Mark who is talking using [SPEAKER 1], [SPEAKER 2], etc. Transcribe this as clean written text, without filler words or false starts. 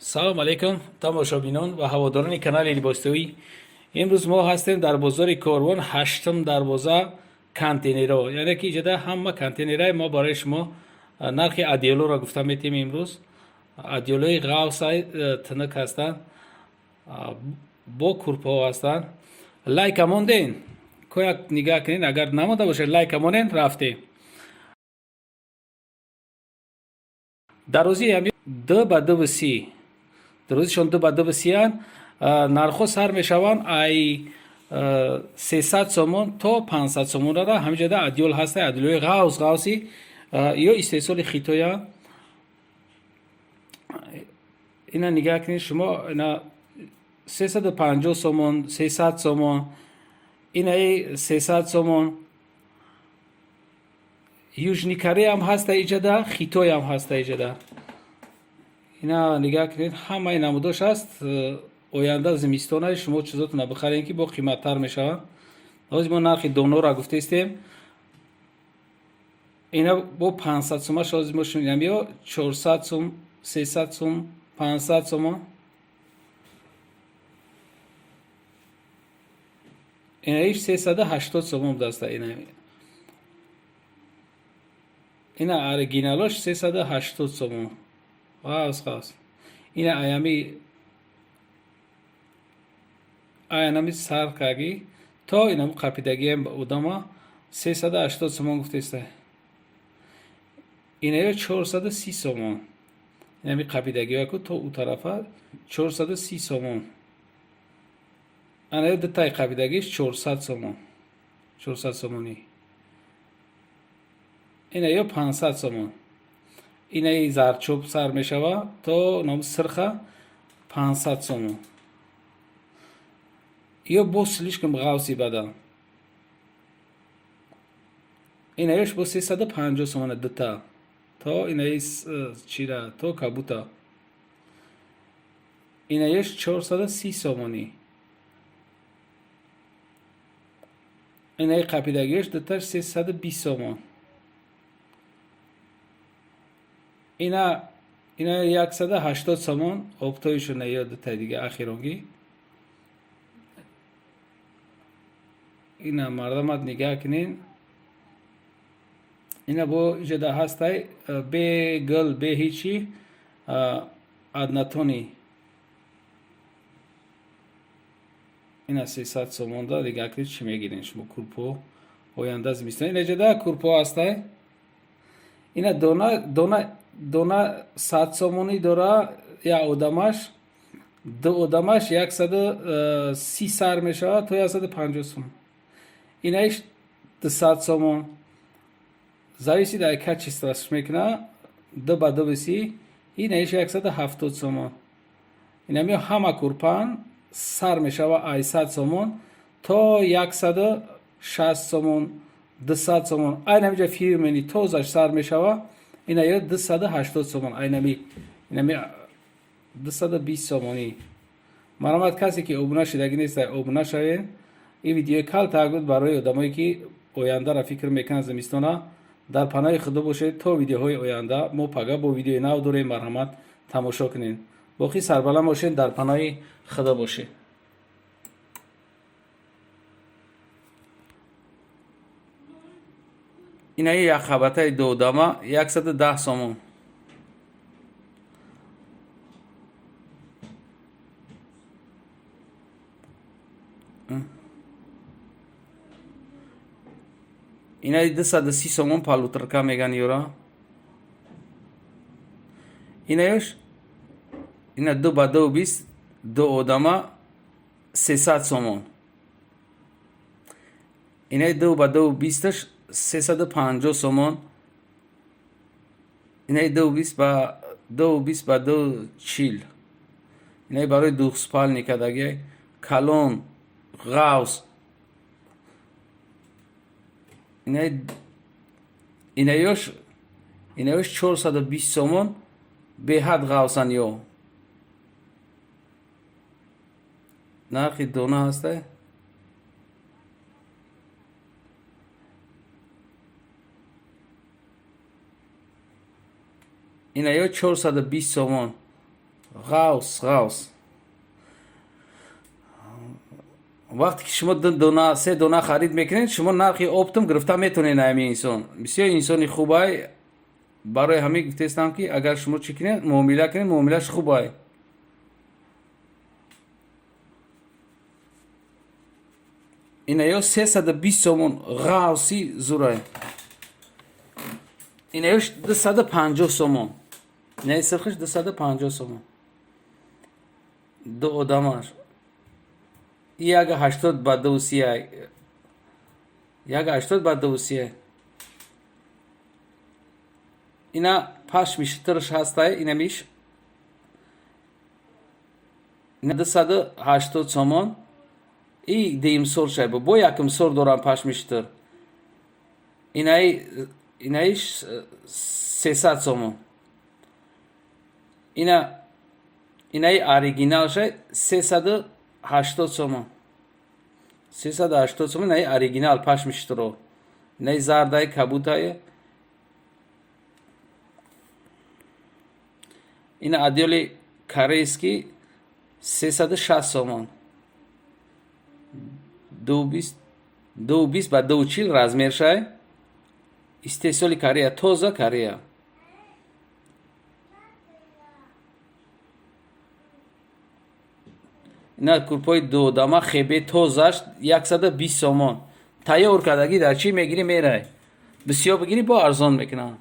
[SPEAKER 1] Салом алейкум, тамошобинон ва ҳаводорони канали Либостӯӣ. Имрӯз мо ҳастем дар бозори Корвон, ҳаштум дарвоза, контейнерҳо, яъне ки иҷода ҳама контейнерҳои мо. Барои шумо нархи одеялоро гуфта метем. Имрӯз одеялои ғавсай тинук ҳастанд, бо курпаҳо ҳастанд. Лайка монден, кояк нигаҳ кунед, агар намонда бошед, лайка монен. Рафтем. Дарозии ҳами 2 ба 2,30, дарозишон 2 ба 2,30-анд. Нархҳо сар мешаванд ай 300 сомон то 500 сомонара. Ҳамиҷода одеял ҳаста, одеялои ғавс, ғавси ё истеҳсоли Хитоя. Ина нигаҳ кунед шумо, ина 350 сомон, 300 сомон, инаи 300 сомон. Южный Корея ҳам ҳаста иҷода, Хитой ҳам ҳаста иҷода. Ина нигаҳ кунед, ҳамаи намудош ҳаст. Оянда зимистона шумо чизотона бихарем, ки бо қиматтар мешаванд. Ҳозир мо нархи донора гуфтаистем. Ина бо 500 сумаш ҳозир мо шунидам, ё 400 сум, 300 сум, 500 сомон. Инаиш 380 сомон будаста. Ина оригиналош 380 сомон, ғавс, ғавс. Ина аями аянами саркагӣ то инам қапидагиам одама 380 сомон гуфтаиста. Инаё 430 сомон. Инами қапидагиаку то ӯ тарафа 430 сомон. Анаё дутаи қапидагиш 400 сомон, 400 сомонӣ. Инаё 500 сомон. Инаи зарчӯб сар мешава то ном сирха 500 сомон. Ё боз слишком ғавси бадан. Инаёш бо 350 сомона, дута то инаи чира то кабута. Инаёш 430 сомонӣ. Инаи қапидагиёш дуташ 320 сомон. Ина 180 сомон обтоишона, ё дутаи дига ахиронгӣ. Ина мардамат нигаҳ кунен. Ина бо иҷода ҳастай, бе гул, бе ҳичи, однотонный. Ина 300 сомонда. Дига кунед, чӣ мегирен шумо? Курпо оянда зимистон. Ина иҷода курпо ҳастай. Ина дона дона дона 100 сомонӣ дора як одамаш, ду одамаш 130 сар мешавад то 150 сомон. Инаиш 200 сомон, зависит ай качествоаш мекуна. 2 ба 2,30. Инаиш 170 сомон. Инами ҳама курпан сар мешава ай 100 сомон то 160 сомон, 200 сомон. Айнамиҷа фирменный тозаш сар мешава, ина ё 280 сомон, айнами инами 220 сомонӣ. Марҳамат, касе ки обуна шудагӣ нест, обуна шавед. Ин видеои калтак буд барои одамое ки ояндаро фикр мекунанд, зимистона. Дар паноҳи худо бошед то видеоҳои оянда. Мо пага бо видеои нав дорем, марҳамат, тамошо кунед. Боқӣ сарбаланд бошед, дар паноҳи худо бошед. Инаи якқабатаи дуодама 110 сомон. Инаи 230 сомон, полуторка меган ёра. Инаёш, ина 2 ба 2,20, ду одама, 300 сомон. Инаи 2 ба 2,20-аш 350 сомон. Инаи 2,20 ба 2,20 ба 2,40. Инаи барои двухспальный кадаги, калон, ғавс. Инаёш 420 сомон, беҳад ғавсан. Ё нархи дона ҳаста. Ина ё 420 сомон. Ғавс, ғавс. Вақте ки шумо ду дона, се дона харид мекунед, шумо нархи оптом гирифта метавонед ҳамин инсон. Бисёр инсони хубай. Барои ҳамин гуфтестам, ки агар шумо чӣ кунед, муомила кунед, муомилаш хубай. Ина ё 320 сомон, ғавси зурай. Ина ё 250 сомон. Инаи сирхиш 250 сомон. Ду одамаш. 1,80 ба 2,30. 1,80 ба 2,30. Ина пашми шутурш ҳастай, ина миш. Ина 280 сомон. И дуюм сор шай бо якум сор дорам пашми шутур. Инаиш 300 сомон. Ина инаи оригинал шай 380 сомон. 380 сомон инаи оригинал пашми шутуро. Инаи зардай, кабутае. Ина одеяли корейский 360 сомон. 2,20 ба 2,40 размер шай. Истеҳсоли Корея, тоза Корея. Ина курпои дуодама хебе тозаш 120 сомон. Тайёр кардагӣ дар чӣ мегирӣ, мерай. Бисёр бигирӣ, бо арзон мекунам.